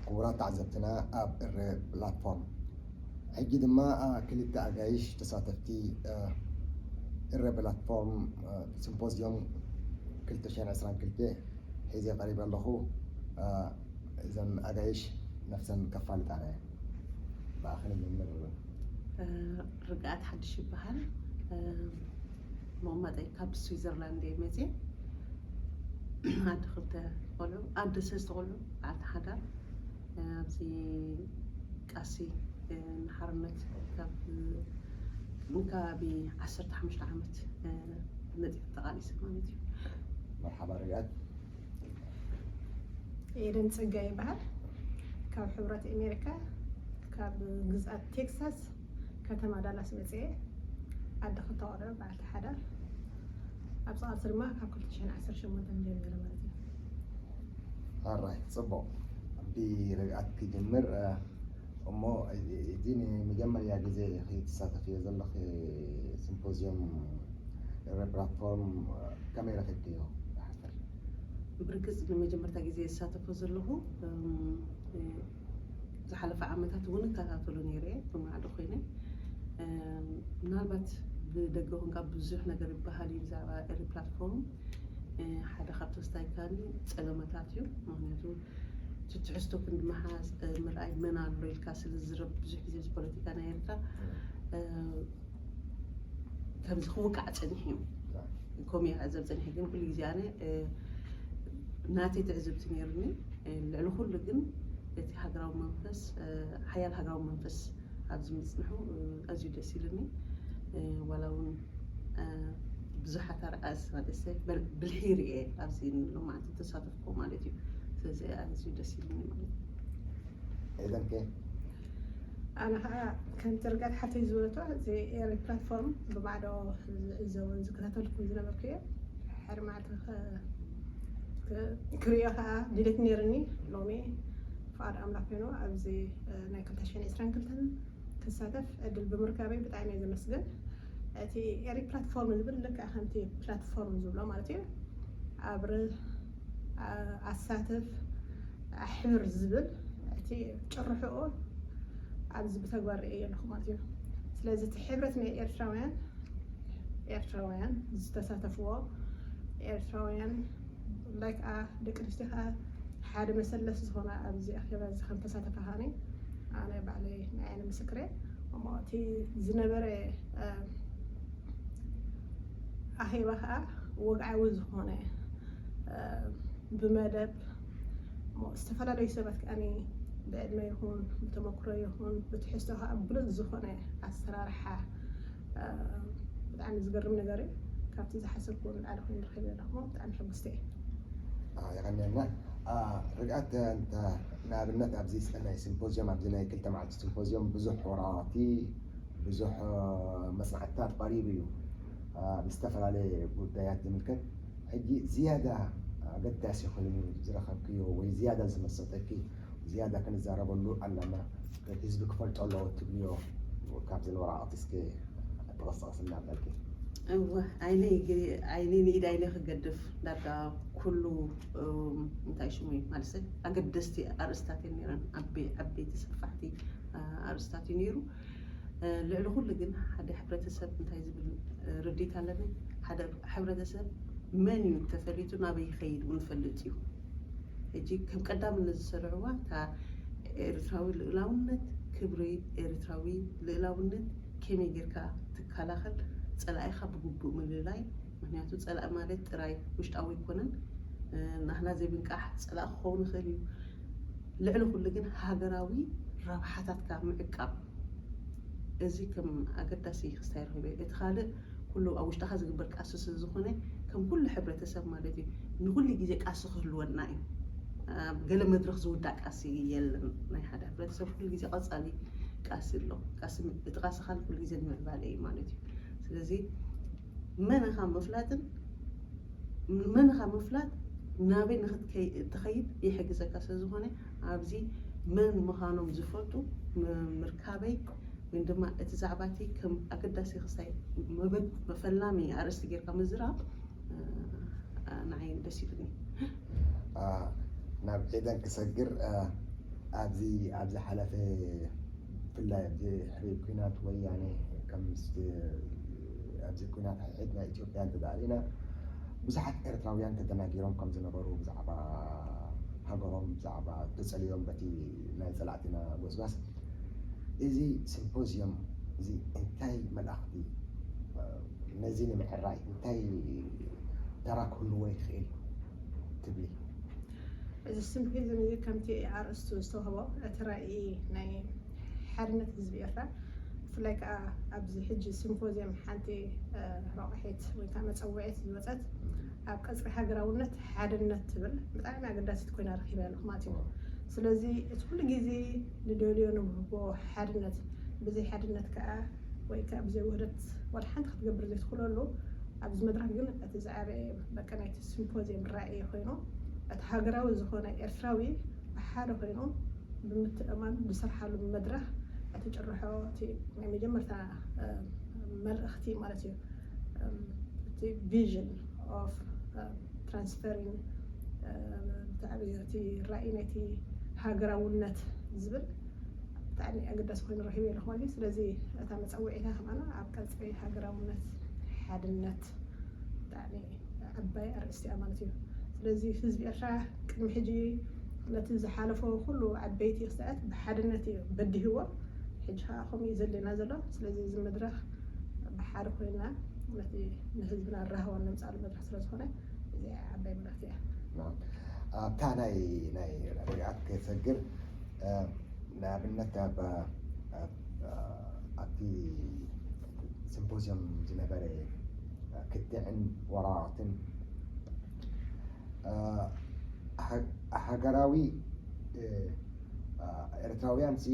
ክቡራት ተዓዘብትና ኣብ እረ ፕላትፎርም፣ ሕጂ ድማ ክልተ ኣጋይሽ ተሳተፍቲ እረ ፕላትፎርም ሲምፖዚዮም ክልተ ሽሕን ዕስራን ክልተ ሒዘ ቀሪበ ኣለኹ። እዘን ኣጋይሽ ነፍሰን ከፋልጣና እየን። ብኣኽን ጀምር። ርግኣት ሓድሽ ይበሃል። መቐመጠይ ካብ ስዊዘርላንድ እየ መፅየ። ኣደ ክልተ ቆልዑ፣ ኣደ ሰለስተ ቆልዑ፣ በዓልቲ ሓዳር። ኣብዚ ቃሲ ንሓርነት ካብ ከባቢ ዓሰርተ ሓሙሽተ ዓመት መፅየ ተቓሊሰ ማለት እዩ። መርሓባ ርግኣት። ኤደን ጸጋ ይበሃል። ካብ ሕብረት ኣሜሪካ ካብ ግዝኣት ቴክሳስ ከተማ ዳላስ መጽየ። ኣደ ክልተ ቆልዑ በዓልቲ ሓዳር። ኣብዚ ቃልሲ ድማ ካብ ክልተ ሽሕን ዓሰርተ ሸሞንተን ጀሚረ ማለት እዩ። ኣራይ ጽቡቕ። ብርግኣት ክጅምር እሞ እዚ ንመጀመርያ ግዜ ክትሳተፍዮ ዘለኺ ሲምፖዚየም ፕላትፎርም ከመይ ረኺብክዮ? ብሓፈር ብርግጽ ንመጀመርታ ግዜ ዝሳተፎ ዘለኹ ዝሓለፈ ዓመታት እውን እከታተሎ ነይረ እየ ብማዕዶ ኮይነ። ምናልባት ብደገ ኮንካ ብዙሕ ነገር ይበሃል እዩ ብዛዕባ ኤሪ ፕላትፎርም። ሓደ ካብ ተስታይካኒ ጸለመታት እዩ። ምክንያቱ ትሕዝቶ ክንዲ ምሓዝ ምርኣይ መን ኣሎ ኢልካ ስለ ዝዝረብ ብዙሕ ግዜ ፖለቲካ ናይ ኤርትራ ከምዚ ክውቃዕ ጸኒሑ እዩ። ከምኡ ይዕዘብ ጸኒሐ። ግን ኩሉ ግዜ ኣነ ናተይ ትዕዝብቲ ነይሩኒ። ልዕሊ ኩሉ ግን እቲ ሃገራዊ መንፈስ፣ ሓያል ሃገራዊ መንፈስ ኣብዚ ምጽንሑ ኣዝዩ ደስ ኢሉኒ። ዋላ እውን ብዙሓት ኣርኣስ ማለት ሰብ ብልሒ ርኤ ኣብዚ ሎማዓንቲ ተሳተፍኩ ማለት እዩ። ስለዚ ኣዝዩ ደስ ኢሉኒ ማለት እዩ። ኤደንከ? ኣነ ከዓ ከምቲ ርግኣት ሓተይ ዝበለቶ እዚ ኤሪ ፕላትፎርም ብማዕዶ ዝዕዘቦን ዝከታተልኩን ዝነበርኩ እየ። ሓደ መዓልቲ ክርእዮ ከዓ ድሌት ነይርኒ። ሎሚ ፍቓድ ኣምላኽ ኮይኑ ኣብዚ ናይ ክልተ ሽሕን ዕስራን ክልተን ክሳተፍ ዕድል ብምርካበይ ብጣዕሚ እየ ዘመስግን። እቲ ኤሪ ፕላትፎርም ዝብል ልክዕ ከምቲ ፕላትፎርም ዝብሎ ማለት እዩ። ኣብርህ፣ ኣሳትፍ፣ ኣሕብር ዝብል እቲ ጭርሕኡ ኣብዚ ብተግባር ርእየ ኣለኹ ማለት እዩ። ስለዚ እቲ ሕብረት ናይ ኤርትራውያን ኤርትራውያን ዝተሳተፍዎ ኤርትራውያን ብፍላይ ከዓ ደቂ ኣንስትዮ ከዓ ሓደ መሰለስ ዝኾነ ኣብዚ ኣኼባ እዚ ከም ተሳተፋ ከዓኒ ኣነ ባዕለይ ንዓይኒ ምስክር እየ። እሞ እቲ ዝነበረ ኣኼባ ከዓ ወግዓዊ ዝኾነ ብመደብ ዝተፈላለዩ ሰባት ከዓኒ ብዕድመ ይኹን ብተመክሮ ይኹን ብትሕዝቶ ከዓ ብሉፅ ዝኾነ ኣሰራርሓ ብጣዕሚ ዝገርም ነገር እዩ። ካብቲ ዝሓሰብኩ ንላዕሊ ኮይኑ ረኺበ ኣለኹ። ብጣዕሚ ሕጉስቲ እየ። የቐንየልና። ርግኣት ንኣብነት ኣብዚ ናይ ሲምፖዚየም ኣብዚ ናይ ክልተ መዓልቲ ሲምፖዚየም ብዙሕ ወረቓቕቲ ብዙሕ መፅናዕትታት ቀሪቡ እዩ ብዝተፈላለየ ጉዳያት ዝምልከት። ሕጂ ዝያዳ ኣገዳሲ ኮይኑ ዝረኸብክዮ ወይ ዝያዳ ዝመሰጠኪ ዝያዳ ክንዛረበሉ ኣለና ህዝቢ ክፈልጦ ኣለዎ ትብልዮ ካብዘን ወረቓቕቲ እስኪ ጥቐስጠቐስ እናበልኪ። እወ ዓይነይ ግሪ ዓይነይ ንኢድ ዓይነይ ክገድፍ ዳርጋ ኩሉ እንታይ ሽሙ እዩ ማለት ኣገደስቲ ኣርእስታት እዮም ነይረን። ዓበይቲ ሰፋሕቲ ኣርእስታት እዩ ነይሩ። ልዕሊ ኩሉ ግን ሓደ ሕብረተሰብ እንታይ ዝብል ርዲት ኣለኒ፣ ሓደ ሕብረተሰብ መን እዩ ተፈሊጡ ናበይ ይኸይድ እውን ፈልጥ እዩ። ሕጂ ከም ቀዳምነት ዝሰርዕዋ እታ ኤርትራዊ ልእላውነት፣ ክብሪ ኤርትራዊ ልእላውነት ከመይ ጌርካ ትከላኸል፣ ጸላኢኻ ብግቡእ ምልላይ። ምክንያቱ ጸላኢ ማለት ጥራይ ውሽጣዊ ኣይኮነን። ናህና ዘይምንቃሕ ጸላኢ ክኸውን ይኽእል እዩ። ልዕሊ ኩሉ ግን ሃገራዊ ረብሓታትካ ምዕቃብ፣ እዚ ከም ኣገዳሲ ክስታይ ረኺበ። እቲ ካልእ ኩሉ ኣብ ውሽጥኻ ዝግበር ቃሲ ስለ ዝኾነ ከም ኩሉ ሕብረተሰብ ማለት እዩ ንኩሉ ግዜ ቃሲ ክህልወና እዩ። ኣብ ገለ መድረኽ ዝውዳእ ቃሲ የለን። ናይ ሓደ ሕብረተሰብ ኩሉ ግዜ ቀጻሊ ቃሲ ኣሎ። ቃሲ እቲ ቃሲ ካል ኩሉ ግዜ ንምዕባለ እዩ ማለት እዩ። ስለዚ መን ኢኻ ምፍላጥን መን ኢኻ ምፍላጥ ናበይ ንክትከይ- ትኸይድ ይሕግዘካ ስለ ዝኾነ ኣብዚ መን ምዃኖም ዝፈልጡ ም- ምርካበይ ወይ ድማ እቲ ዛዕባ እቲ ከም ኣገዳሲ ክስታይ መበ- መፈላሚ ኣርእስቲ ጌርካ ምዝራብ እ፣ እ፣ ንዓይ ደስ ይብልኒ። አ፣ ናብ ኤደን ክሰግር አ፣ ኣብዚ ኣብ ዝሓለፈ፣ ብፍላይ ኣብዚ ድሕሪ ኲናት ወያነ፣ ከም ምስ ኣብዚ ኲናት ሕድሕድ ናይ ኢትዮጵያ እንተደኣ ርኢና፣ ብዙሓት ኤርትራውያን ተደናጊሮም ከም ዝነበሩ፣ ብዛዕባ ሃገሮም፣ ብዛዕባ ተጸልዮም በቲ ናይ ጸላእትና ጎስጓስ። እዚ ሲምፖዝዮም እዚ እንታይ መልእኽቲ፣ ነዚ ንምዕራይ እንታይ ተራ ክህልዎ ይኽእል ትብሊ? እዚ ሲምፖዝዮም እዚ ከምቲ ኣርእስቱ ዝተዋህቦ፣ እቲ ራእይ ናይ ሓድነት ህዝቢ ኤርትራ፣ ብፍላይ ከዓ ኣብዚ ሕጂ ሲምፖዝዮም ሓንቲ፣ እ፣ ረቑሒት ወይ ከዓ መጸውዒት ዝወጸት ኣብ ቀጽሪ ሃገራውነት ሓድነት ትብል ብጣዕሚ ኣገዳሲት ኮይና ረኺበ ኣለኹ ማለት እዩ። ስለዚ እቲ ኩሉ ግዜ ንደልዮ ንብህጎ ሓድነት፣ ብዘይ ሓድነት ከዓ ወይ ከዓ ብዘይ ውህደት ዋላ ሓንቲ ክትገብር ዘይትኽእለሉ፣ ኣብዚ መድረኽ ግን እቲ ዝዓበየ በቃ ናይቲ ሲምፖዝዮም ራእይ ኮይኑ፣ እቲ ሃገራዊ ዝኾነ ኤርትራዊ ብሓደ ኮይኑ ብምትእምማን ዝሰርሓሉ መድረኽ፣ እቲ ጭርሖ፣ እቲ ናይ መጀመርታ፣ እ፣ መልእኽቲ ማለት እዩ። እ፣ እቲ vision of፣ እ፣ transferring፣ እ፣ ብጣዕሚ እቲ ራእይ ናይቲ ሃገራውነት ዝብል ብጣዕሚ ኣገዳሲ ኮይኑ ረኺበ ኣለኹ ማለት እዩ። ስለዚ እታ መጸውዒታ ከማና ኣብ ቀጽሪ ሃገራውነት ሓድነት ብጣዕሚ ዓባይ ኣርእስቲ እያ ማለት እዩ። ስለዚ ህዝቢ ኤርትራ ቅድሚ ሕጂ ነቲ ዝሓለፎ ኩሉ ዓበይቲ ክስተት ብሓድነት እዩ በዲህዎ። ሕጂ ከዓ ከምኡ እዩ ዘድልየና ዘሎ። ስለዚ እዚ መድረኽ ብሓደ ኮይና ነቲ ንህዝብና ራህዋ ነምፅኣሉ መድረኽ ስለ ዝኾነ እዚኣ ዓባይ መልእኽቲ እያ። ናም። ኣብታ ናይ ናይ ርግኣት ክሰግር፣ እ፣ ንኣብነት ኣብ ኣብ ኣብቲ ሲምፖዝዮም ዝነበረ ክትዕን ወራራትን፣ እ፣ ሃ- ሃገራዊ፣ እ፣ ኤርትራውያን ሲ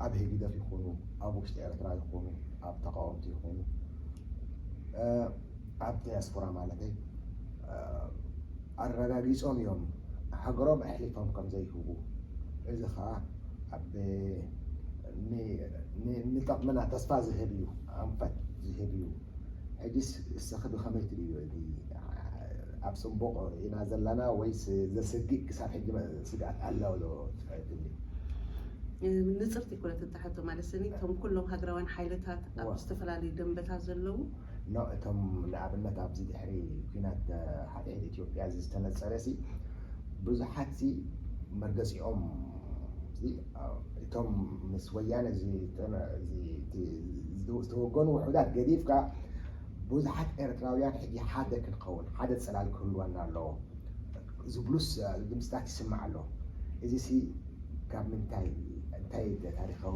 ኣብ ህግደፍ ይኹኑ፣ ኣብ ውሽጢ ኤርትራ ይኹኑ፣ ኣብ ተቃወምቲ ይኹኑ፣ እ፣ ኣብ ዲያስፖራ ማለተይ፣ እ፣ ኣረጋጊጾም እዮም ሃገሮም ኣሕሊፎም ከም ዘይህቡ። እዚ ኸኣ ኣብ ን- ን- ንጠቕምና ተስፋ ዝህብ እዩ፣ ኣንፈት ዝህብ እዩ። ሕጂስ እስኺ ብኸመይ ትርእዮ? እዚ ኣብ ጽቡቕ ኢና ዘለና ወይስ ዘስግእ ክሳብ ሕጂ ስግኣት ኣለዎ ዶ ትብሊ? እ፣ ንጽርቲ ኮነት እታ ሕቶ ማለት ስኒ እቶም ኩሎም ሃገራውያን ሓይልታት ኣብ ዋ። ዝተፈላለዩ ደንበታት ዘለዉ ኖ እቶም ንኣብነት ኣብዚ ድሕሪ ኲናት ሓድሕድ ኢትዮጵያ እዚ ዝተነጸረ ሲ ብዙሓት ሲ መርገጺኦም ሲ እቶም ምስ ወያነ ዝተነ- እዚ- እቲ ዝተወገኑ ውሑዳት ገዲፍካ ብዙሓት ኤርትራውያን ሕጂ ሓደ ክንኸውን ሓደ ጽላል ክህልወና ኣለዎ ዝብሉስ ድምፅታት ይስማዕ ኣሎ። እዚ ሲ ካብ ምንታይ እንታይ ታሪኻዊ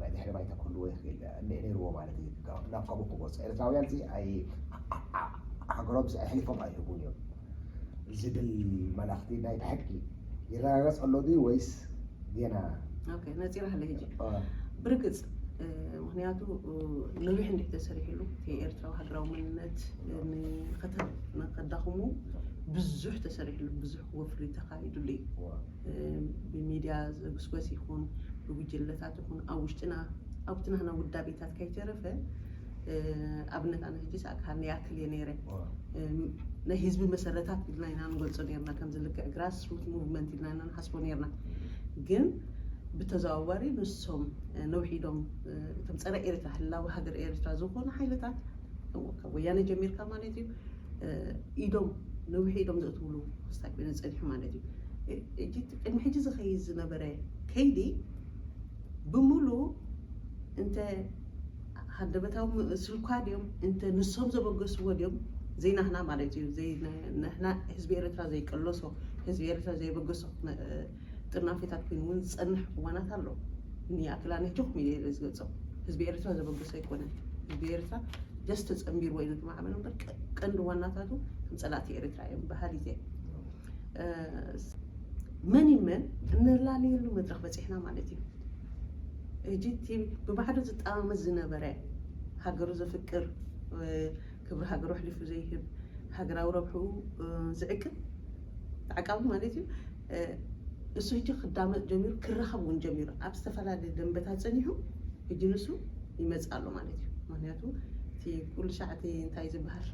ናይ ድሕሪ ባይታ ክህልዎ ይኽእል እኒአ ነይርዎ ማለት እዩ። ናብ ከምኡ ክመፁ ኤርትራውያን ሲ ኣይ ሃገሮም ሲ ኣሕሊፎም ኣይህቡን እዮም ዝብል መላኽቲ ናይ ብሓቂ ይረጋገፅ ኣሎ ድዩ ወይስ ጌና? ኦኬ፣ ነፂራ ሃለ ሕጂ አ፣ ብርግፅ እ፣ ምክንያቱ እ፣ ነዊሕ እንዲሕ ተሰሪሕሉ እቲ ኤርትራዊ ሃገራዊ መንነት እ፣ ንኸተ- ንኸዳኽሙ ብዙሕ ተሰሪሕሉ ብዙሕ ወፍሪ ተኻይዱሉ እዩ። ዋ፣ እ፣ ብሚድያ ዘጉስጎስ ይኹን ብጉጅለታት ይኹን ኣብ ውሽጥና ኣብቲ ናህና ውዳቤታት ከይተረፈ እ፣ ኣብነት ኣነ ሕጂ ሰኣካኒ ያክል እየ ነይረ ዋ፣ እ፣ ናይ ህዝቢ መሰረታት ኢልና ኢና ንገልጾ ነርና ከምዚ ልክዕ ግራስ ሩት ሙቭመንት ኢልና ኢና ንሓስቦ ነርና ግን ብተዘዋዋሪ ንሶም እ፣ ነዊሕ ኢዶም እ፣ እቶም ጸረ ኤርትራ ህላዊ ሃገር ኤርትራ ዝኾኑ ሓይልታት ካብ ወያነ ጀሚርካ ማለት እዩ እ፣ ኢዶም ነዊሕ ኢዶም ዘእትውሉ ክስታይ ኮይኑ ጸኒሑ ማለት እዩ እ፣ ሕጂ ቅድሚ ሕጂ ዝኸይድ ዝነበረ ከይዲ ብምሉ እንተ ሃንደበታዊ ስልኳ ድዮም እንተ ንሶም ዘበገስዎ ድዮም ዘይናህና ማለት እዩ ዘይናህና ህዝቢ ኤርትራ ዘይቀለሶ ህዝቢ ኤርትራ ዘይበገሶ ጥርናፌታት ኮይኑ እውን ዝፀንሕ እዋናት ኣሎ። ንኣክል ኣነ ሕጂ ኢለ ዝገልፆ ህዝቢ ኤርትራ ዘበገሶ ኣይኮነን። ህዝቢ ኤርትራ ጀስት ተፀንቢርዎ እዩ ዝማዕበል እምበር ቀንዲ ዋናታቱ ከም ፀላእቲ ኤርትራ እዮም በሃሊት እየ። መን ይመን እንላለየሉ መድረክ በፂሕና ማለት እዩ። ሕጂ እቲ ብባዕሉ ዝጠማመት ዝነበረ ሃገሩ ዘፍቅር ክብሪ ሃገሩ ኣሕሊፉ ዘይህብ ሃገራዊ ረብሕኡ ዝዕቅብ ተዓቃቢ ማለት እዩ። እሱ ሕጂ ክዳመፅ ጀሚሩ ክራኸብ እውን ጀሚሩ ኣብ ዝተፈላለዩ ደንበታት ፀኒሑ ሕጂ ንሱ ይመፅእ ኣሎ ማለት እዩ። ምክንያቱ እቲ ኩሉ ሻዕ እቲ እንታይ ዝበሃል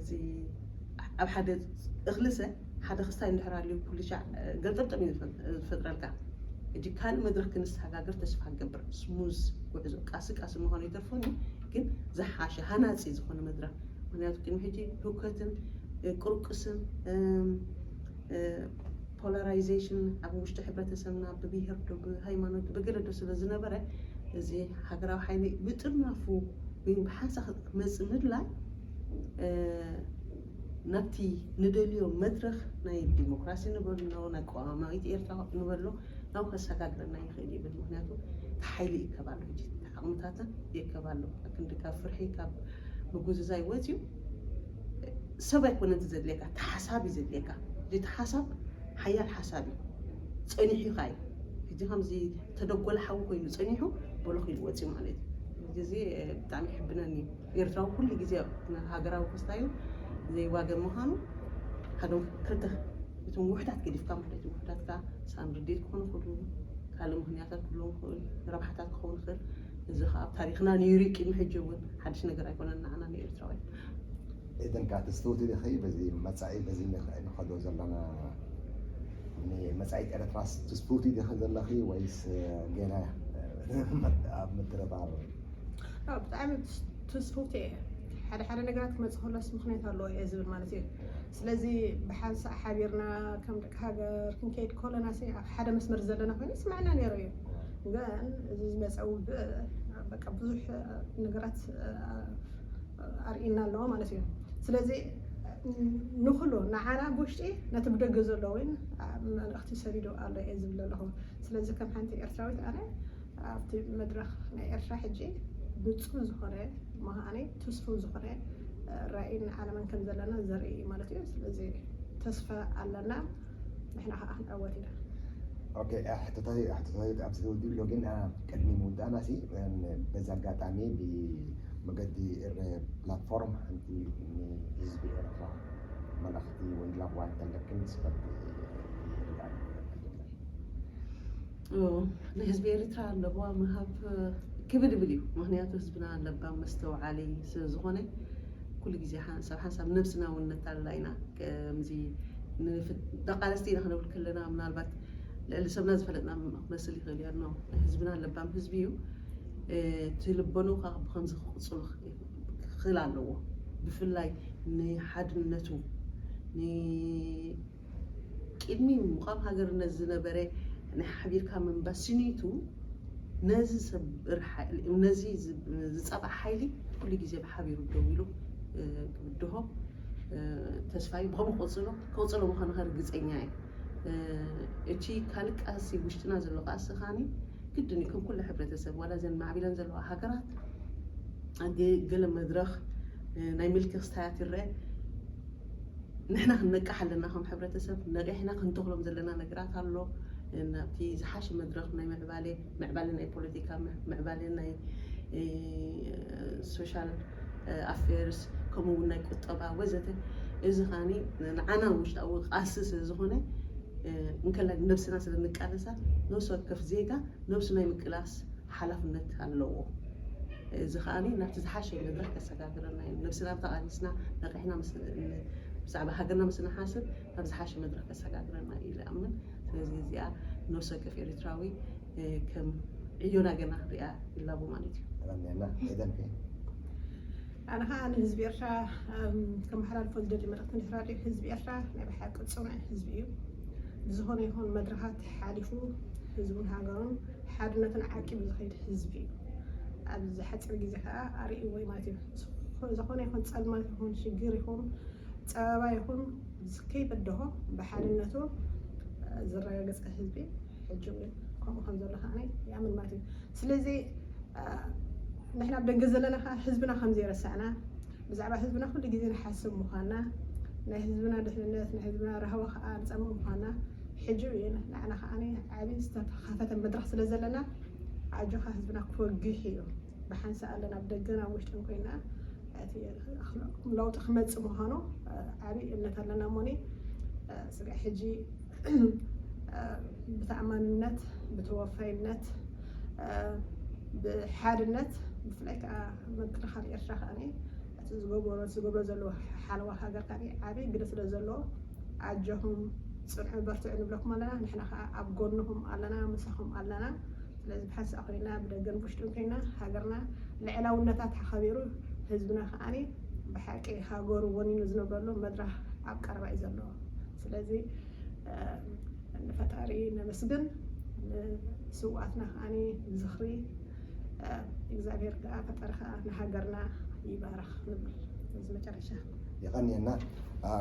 እዚ ኣብ ሓደ እኽልሰ ሓደ ክስታይ እንድሕር ኣልዩ ኩሉ ሻዕ ገልጠምጠም እዩ ዝፈጥረልካ። እጂ ካልእ መድረክ ክንሰጋገር ተስፋ ንገብር። ስሙዝ ጉዕዞ ቃሲ ቃሲ ምዃኑ ይተርፎኒ፣ ግን ዝሓሸ ሃናፂ ዝኾነ መድረክ። ምክንያቱ ቅድሚ ሕጂ ህውከትን ቅርቅስን ፖላራይዜሽን ኣብ ውሽጢ ሕብረተሰብና ብብሄር ዶ ብሃይማኖት ብገለ ዶ ስለ ዝነበረ፣ እዚ ሃገራዊ ሓይሊ ብጥርናፉ ወይ ብሓንሳእ ክመፅእ ምድላይ ናብቲ ንደልዮ መድረክ ናይ ዲሞክራሲ ንበሎ፣ ናይ ቅዋማዊት ኤርትራ ንበሎ፣ ናብ ከሰጋግረና ይኽእል ይብል። ምክንያቱ እቲ ሓይሊ ይእከብ ኣሎ፣ ሕጂ እቲ ዓቕምታታ ይእከብ ኣሎ። ክንዲ ካብ ፍርሒ ካብ ምጉዝዛይ ወፂኡ ሰብ ኣይኮነን እቲ ዘድልየካ፣ እቲ ሓሳብ እዩ ዘድልየካ። እቲ ሓሳብ ሓያል ሓሳብ እዩ፣ ፀኒሑ እዩ። ሕጂ ከምዚ ተደጎለ ሓዊ ኮይኑ ፀኒሑ በሎኽ ኢሉ ወፂኡ ማለት እዩ። እዚ ብጣዕሚ ይሕብነኒ እዩ። ኤርትራዊ ኩሉ ግዜ ሃገራዊ ክስታዩ ዘይዋገ ምዃኑ ሓደ ክልተ እቶም ውሕዳት ገዲፍካ ማለት እዩ። ውሕዳትካ ሳን ርድኢት ክኾኑ ይኽእሉ፣ ካልእ ምኽንያታት ክህልዎም ይኽእል፣ ረብሓታት ክኸውን ይኽእል። እዚ ከዓ ኣብ ታሪኽና ነይሩ እዩ። ቅድሚ ሕጂ እውን ሓድሽ ነገር ኣይኮነን ንዓና ንኤርትራውያን። ኤደን ከኣ ትስፍውቲ ዲኺ በዚ መጻኢ በዚ ንኸዶ ዘለና ንመጻኢት ኤርትራስ ትስፍውቲ ዲኺ ዘለኺ ወይስ ገና ኣብ ምድርባር? ብጣዕሚ ትስፍውቲ እየ። ሓደ ሓደ ነገራት ክመፅእ ከሎስ ምኽንያት ኣለዎ እየ ዝብል ማለት እዩ። ስለዚ ብሓንሳእ ሓቢርና ከም ደቂ ሃገር ክንከይድ ከለና ሲ ኣብ ሓደ መስመር ዘለና ኮይኑ ይስምዐና ነይሩ እዩ። ግን እዚ ዝመፀ ውግእ በቃ ብዙሕ ነገራት ኣርእና ኣለዎ ማለት እዩ። ስለዚ ንኩሉ ንዓና ብውሽጢ ነቲ ብደገ ዘሎ እውን መልእኽቲ ሰዲዱ ኣሎ እየ ዝብል ኣለኹ። ስለዚ ከም ሓንቲ ኤርትራዊት ኣነ ኣብቲ መድረኽ ናይ ኤርትራ ሕጂ ብፁዕ ዝኾነ መሃኒ ትስፉ ዝኾነ ራእይን ዓለምን ከም ዘለና ዘርኢ እዩ ማለት እዩ። ስለዚ ተስፋ ኣለና፣ ንሕና ከዓ ክንዕወት ኢና። ኦኬ፣ ሕቶታይ ሕቶታይ ኣብዚ ተወዲኡ ኣሎ፣ ግን ቅድሚ ምውዳእና ሲ በዚ ኣጋጣሚ ብመገዲ ኤረ ፕላትፎርም ሓንቲ ንህዝቢ ኤርትራ መልእኽቲ ወይ ላጓ እንተለክን ስበት ንህዝቢ ኤርትራ ኣለዋ ምሃብ ክብድ ብል እዩ። ምክንያቱ ህዝብና ለባም መስተውዓሊ ስለ ዝኾነ ኩሉ ግዜ ሓንሳብ ሓንሳብ ነብስና እውን ነታልላ ኢና። ከምዚ ደቂ ኣንስትዮ ኢና ክንብል ከለና ምናልባት ልዕሊ ሰብና ዝፈለጥና ክመስል ይኽእል እዩ። ኖ፣ ህዝብና ለባም ህዝቢ እዩ። እቲ ልበኑ ከዓ ብከምዚ ክቕፅሉ ክኽእል ኣለዎ። ብፍላይ ንሓድነቱ ቅድሚ ምቋም ሃገርነት ዝነበረ ናይ ሓቢርካ ምንባር ስኒቱ ነዚ ዝፀባእ ሓይሊ ኩሉ ግዜ ብሓቢሩ ደው ኢሉ ክብድሆ ተስፋ እዩ። ብኸምኡ ክቕፅሎ ክቕፅሎ ምዃኑ ርግፀኛ እየ። እቲ ካልእ ቃልሲ ውሽጥና ዘሎ ቃልሲ ከዓኒ ግድን እዩ። ከም ኩሉ ሕብረተሰብ ዋላ እዘን ማዕቢለን ዘለዋ ሃገራት ገለ መድረኽ ናይ ምልኪ ክስታያት ይረአ። ንሕና ክንነቅሕ ኣለና። ከም ሕብረተሰብ ነቂሕና ክንተኽሎም ዘለና ነገራት ኣሎ። ናብቲ ዝሓሸ መድረኽ ናይ ምዕባለ፣ ምዕባለ ናይ ፖለቲካ፣ ምዕባለ ናይ ሶሻል ኣፌርስ፣ ከምኡ እውን ናይ ቁጠባ ወዘተ። እዚ ከዓኒ ንዓና ውሽጣዊ ቃልሲ ስለ ዝኾነ እንከላይ ነብስና ስለ ንቃለሳ ነፍሲ ወከፍ ዜጋ ነብሱ ናይ ምቅላስ ሓላፍነት ኣለዎ። እዚ ከዓኒ ናብቲ ዝሓሸ መድረኽ ከሰጋግረና እዩ። ነብስና ተቓሊስና ነቂሕና ምስ ብዛዕባ ሃገርና ምስ ንሓስብ ናብ ዝሓሸ መድረኽ ከሰጋግረና እዩ ኢለ እኣምን። ስለዚ እዚኣ ነፍሲ ወከፍ ኤርትራዊ ከም ዕዮ ናገርና ክንሪኣ ይላቦ ማለት እዩ። ተቐኒና ኤደን ከ? ኣነ ከዓ ንህዝቢ ኤርትራ ከመሓላልፎ ዝደሊ መልእክቲ እንድሕር ኣልዩ ህዝቢ ኤርትራ ናይ ብሓቂ ፅኑዕ ህዝቢ እዩ። ብዝኾነ ይኹን መድረኻት ሓሊፉ ህዝቡን ሃገሩን ሓድነቱን ዓቂቡ ዝኸይድ ህዝቢ እዩ። ኣብዚ ሓፂር ግዜ ከዓ ኣርእይዎ እዩ ማለት እዩ። ዝኾነ ይኹን ፀልማት ይኹን ሽግር ይኹን ፀበባ ይኹን ከይበደሆ ብሓድነቱ ዝረጋገፀ ህዝቢ ሕጂ እውን ከምኡ ከም ዘሎ ከዓ ይኣምን ማለት እዩ። ስለዚ ንሕና ኣብ ደገ ዘለና ከዓ ህዝብና ከም ዘይረሳዕና ብዛዕባ ህዝብና ኩሉ ግዜ ንሓስብ ምዃንና ናይ ህዝብና ድሕንነት ናይ ህዝብና ራህዋ ከዓ ንፀምእ ምዃንና ሕጂ እውን ንዓና ከዓ ዓብዪ ዝተኸፈተ መድረኽ ስለ ዘለና ኣጆኻ ህዝብና ክወግሕ እዩ። ብሓንሳእ ኣለና ኣብ ደገን ኣብ ውሽጥን ኮይና እቲ ለውጢ ክመፅእ ምዃኑ ዓብዪ እምነት ኣለና። እሞኒ ስጋዕ ሕጂ ብተኣማንነት ብተወፋይነት ብሓድነት ብፍላይ ከዓ ምክልኻል ኤርትራ ከዓ እቲ ዝገበሮ ዝገብሮ ዘለዎ ሓለዋ ሃገር ከዓ ዓብዪ ግደ ስለ ዘለዎ ኣጆኹም፣ ጽንሑ፣ በርትዑ ንብለኩም ኣለና። ንሕና ከዓ ኣብ ጎንኹም ኣለና፣ ምሳኹም ኣለና። ስለዚ ብሓንሳእ ኮይና፣ ብደገን ብውሽጥን ኮይና፣ ሃገርና ልዕላውነታት ተኸቢሩ፣ ህዝብና ከዓኒ ብሓቂ ሃገሩ ወኒኑ ዝነብረሉ መድረኽ ኣብ ቀረባ እዩ ዘሎ። ስለዚ ንፈጣሪ ነመስግን፣ ንስውኣትና ከዓኒ ዝኽሪ እግዚኣብሔር ከዓ፣ ፈጣሪ ከዓ ንሃገርና ይባርኽ ንብል። እዚ መጨረሻ። የቐንየና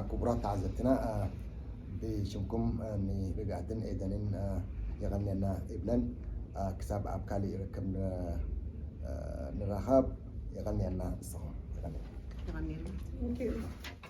ክቡራት ተዓዘብትና፣ ብሽምኩም ንርግኣትን ኤደንን የቐንየና ይብለን። ክሳብ ኣብ ካሊእ ርክብ ንራኸብ። የቐንየና ንስኹም። የቐንየና። Thank you.